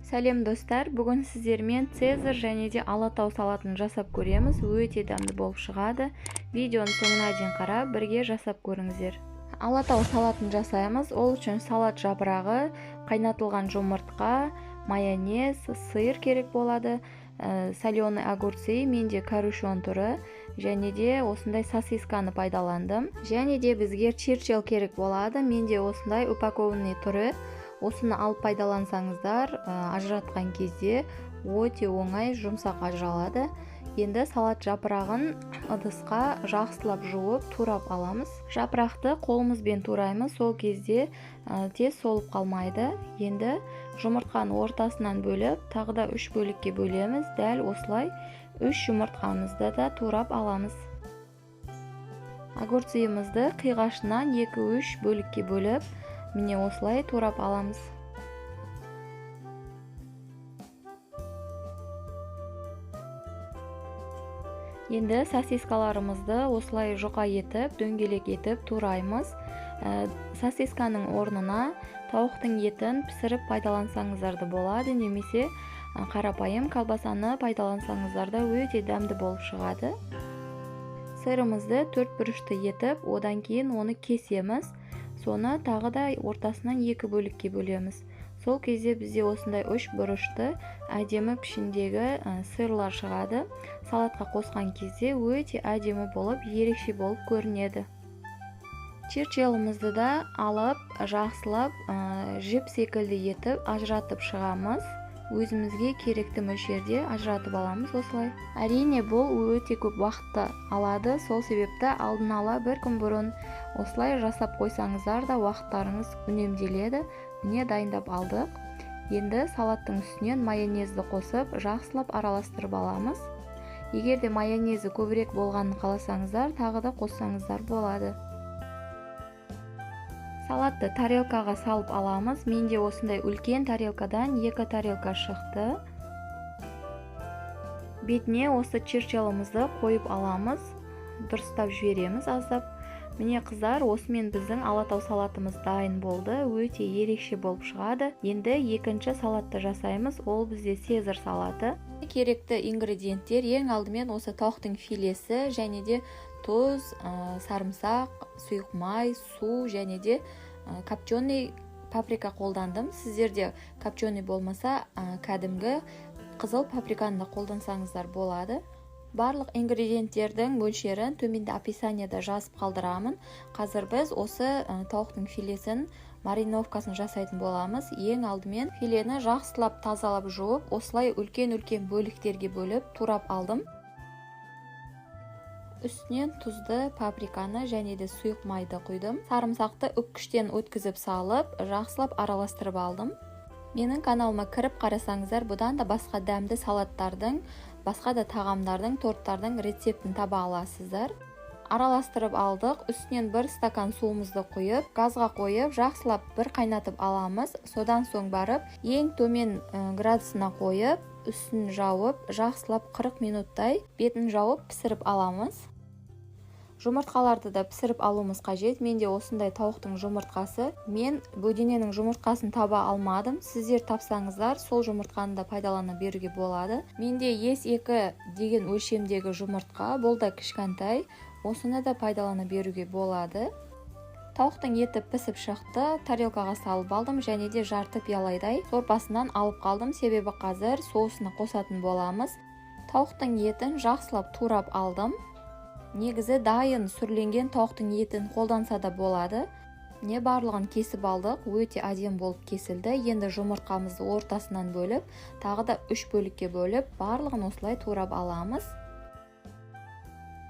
Сәлем, достар! Бүгін сіздермен цезарь және де Алатау салатын жасап көреміз. Өте дәмді болып шығады. Видеоның соңына дейін қарап, бірге жасап көріңіздер. Алатау салатын жасаймыз. Ол үшін салат жапырағы, қайнатылған жұмыртқа, майонез, сыр керек болады, соленый огурцы, менде корюшон түрі, және де осындай сосисканы пайдаландым. Және де бізге чирчел керек болады. Менде осындай упакованный түрі. Осыны алып пайдалансаңыздар, ажыратқан кезде өте оңай, жұмсақ ажыралады. Енді салат жапырағын ыдысқа жақсылап жуып, турап аламыз. Жапырақты қолымызбен тураймыз, сол кезде тез солып қалмайды. Енді жұмыртқаны ортасынан бөліп, тағы да 3 бөлікке бөлеміз. Дәл осылай 3 жұмыртқамызды да турап аламыз. Огурцымызды қиғашынан 2-3 бөлікке бөліп, міне осылай турап аламыз. Енді сосискаларымызды осылай жұқа етіп, дөңгелек етіп тураймыз. Сосисканың орнына тауықтың етін пісіріп пайдалансаңыздар да болады, немесе қарапайым колбасаны пайдалансаңыздар да өте дәмді болып шығады. Сырымызды төрт бұрышты етіп, одан кейін оны кесеміз. Соны тағы да ортасынан 2 бөлікке бөлеміз. Сол кезде бізде осындай үш бұрышты әдемі пішіндегі сырлар шығады. Салатқа қосқан кезде өте әдемі болып, ерекше болып көрінеді. Чирчелімізді да алып, жақсылап, жіп секілді етіп ажыратып шығамыз. Өзімізге керекті мөлшерде ажыратып аламыз осылай. Әрине, бұл өте көп уақытты алады, сол себепті алдын ала бір күн бұрын осылай жасап қойсаңыздар да уақыттарыңыз үнемделеді. Міне, дайындап алдық. Енді салаттың үстінен майонезді қосып, жақсылап араластырып аламыз. Егер де майонезі көбірек болғанын қаласаңыздар, тағы да қоссаңыздар болады. Салатты тарелкаға салып аламыз. Менде осындай үлкен тарелкадан 2 тарелка шықты. Бетіне осы чирчелімізді қойып аламыз. Дұрыстап жібереміз аздап. Міне, қыздар, осымен біздің Алатау салатымыз дайын болды. Өте ерекше болып шығады. Енді екінші салатты жасаймыз. Ол бізде цезарь салаты. Керекті ингредиенттер: ең алдымен осы тауықтың филесі, және де тұз, сарымсақ, сұйық май, су және де копченый паприка қолдандым. Сіздерде копченый болмаса, кәдімгі қызыл паприканы да қолдансаңыздар болады. Барлық ингредиенттердің мөлшерін төменде описанияда жазып қалдырамын. Қазір біз осы тауықтың филесін мариновкасын жасайтын боламыз. Ең алдымен филені жақсылап тазалап жуып, осылай үлкен-үлкен бөліктерге бөліп турап алдым. Үстінен тұзды, паприканы және де сұйық майды құйдым. Сарымсақты үккіштен өткізіп салып, жақсылап араластырып алдым. Менің каналыма кіріп қарасаңыздар, бұдан да басқа дәмді салаттардың, басқа да тағамдардың, торттардың рецептін таба аласыздар. Араластырып алдық. Үстінен 1 стакан суымызды құйып, газға қойып, жақсылап бір қайнатып аламыз. Содан соң барып, ең төмен градусына қойып, үстін жауып, жақсылап 40 минуттай бетін жауып пісіріп аламыз. Жұмыртқаларды да пісіріп алуымыз қажет. Менде осындай тауықтың жұмыртқасы. Мен бөдененің жұмыртқасын таба алмадым. Сіздер тапсаңыздар, сол жұмыртқаны да пайдалана беруге болады. Менде С2 деген өлшемдегі жұмыртқа, бұл да кішкентай. Осыны да пайдалана беруге болады. Тауықтың еті пісіп шықты, тарелкаға салып алдым және де жарты пиалайдай сорпасынан алып қалдым, себебі қазір соусына қосатын боламыз. Тауықтың етін жақсылап турап алдым. Негізі дайын сүрленген тауықтың етін қолданса да болады. Не барлығын кесіп алдық, өте әдемі болып кесілді. Енді жұмыртқамызды ортасынан бөліп, тағы да 3 бөлікке бөліп, барлығын осылай турап аламыз.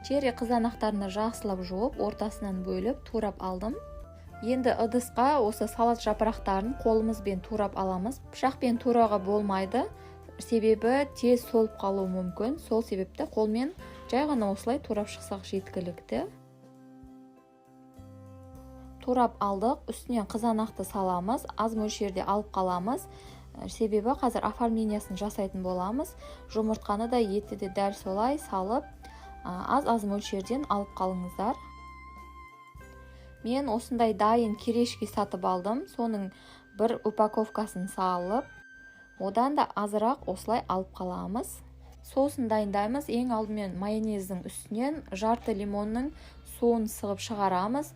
Черри қызанақтарны жақсылап жуып, ортасынан бөліп, турап алдым. Енді ыдысқа осы салат жапырақтарын қолымызбен турап аламыз. Пышақпен турауға болмайды, себебі тез солып қалуы мүмкін. Сол себепті қолмен жай ғана осылай турап шықсақ жеткілікті. Турап алдық, үстінен қызанақты саламыз, аз мөлшерде алып қаламыз. Себебі қазір оформлениясын жасайтын боламыз. Жұмыртқаны да, етті де дәл солай салып, аз-аз мөлшерден алып қалыңыздар. Мен осындай дайын кирешки сатып алдым. Соның бір упаковкасын салып, Одан да азырақ осылай алып қаламыз. Соусын дайындаймыз. Ең алдымен майонездің үстінен жарты лимонның суын сығып шығарамыз.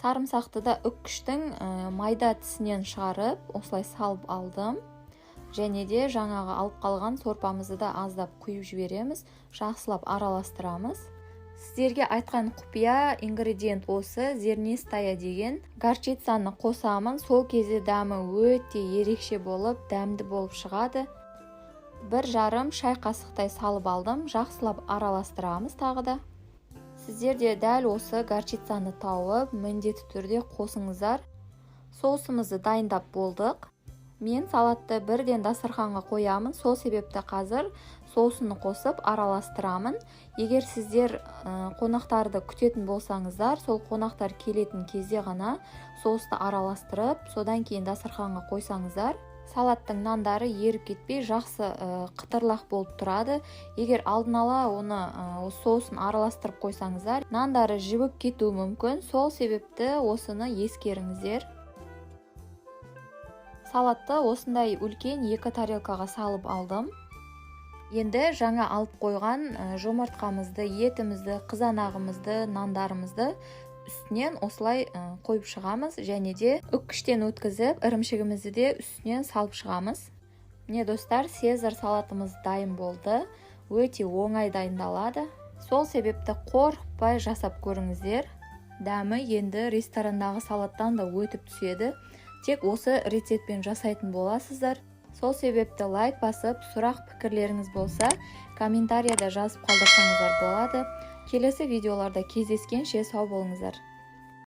Сарымсақты да үккіштің майда тісінен шығарып, осылай салып алдым. Және де жаңағы алып қалған сорпамызды да аздап құйып жібереміз, жақсылап араластырамыз. Сіздерге айтқан құпия ингредиент осы «Зернистая» деген горчицаны қосамын. Сол кезде дәмі өте ерекше болып, дәмді болып шығады. 1,5 шай қасықтай салып алдым. Жақсылап араластырамыз тағы да. Сіздер де дәл осы горчицаны тауып, міндетті түрде қосыңыздар. Соусымызды дайындап болдық. Мен салатты бірден дастарханға қоямын, сол себепті қазір соусын қосып араластырамын. Егер сіздер қонақтарды күтетін болсаңыздар, сол қонақтар келетін кезде ғана соусты араластырып, содан кейін дастарханға қойсаңыздар, салаттың нандары еріп кетпей, жақсы қытырлақ болып тұрады. Егер алдын ала оны соусын араластырып қойсаңыздар, нандары жібіп кетуі мүмкін. Сол себепті осыны ескеріңіздер. Салатты осындай үлкен екі тарелкаға салып алдым. Енді жаңа алып қойған жұмыртқамызды, етімізді, қызанағымызды, нандарымызды үстінен осылай қойып шығамыз және де үккіштен өткізіп, ірімшігімізді де үстінен салып шығамыз. Міне, достар, сезар салатымыз дайын болды. Өте оңай дайындалады, сол себепті қорықпай жасап көріңіздер. Дәмі енді ресторандағы салаттан да өтіп түседі. Тек осы рецептпен жасайтын боласыздар. Сол себепті лайк басып, сұрақ, пікірлеріңіз болса, комментарияда жазып қалдырсаңыздар болады. Келесі видеоларда кездескенше сау болыңыздар.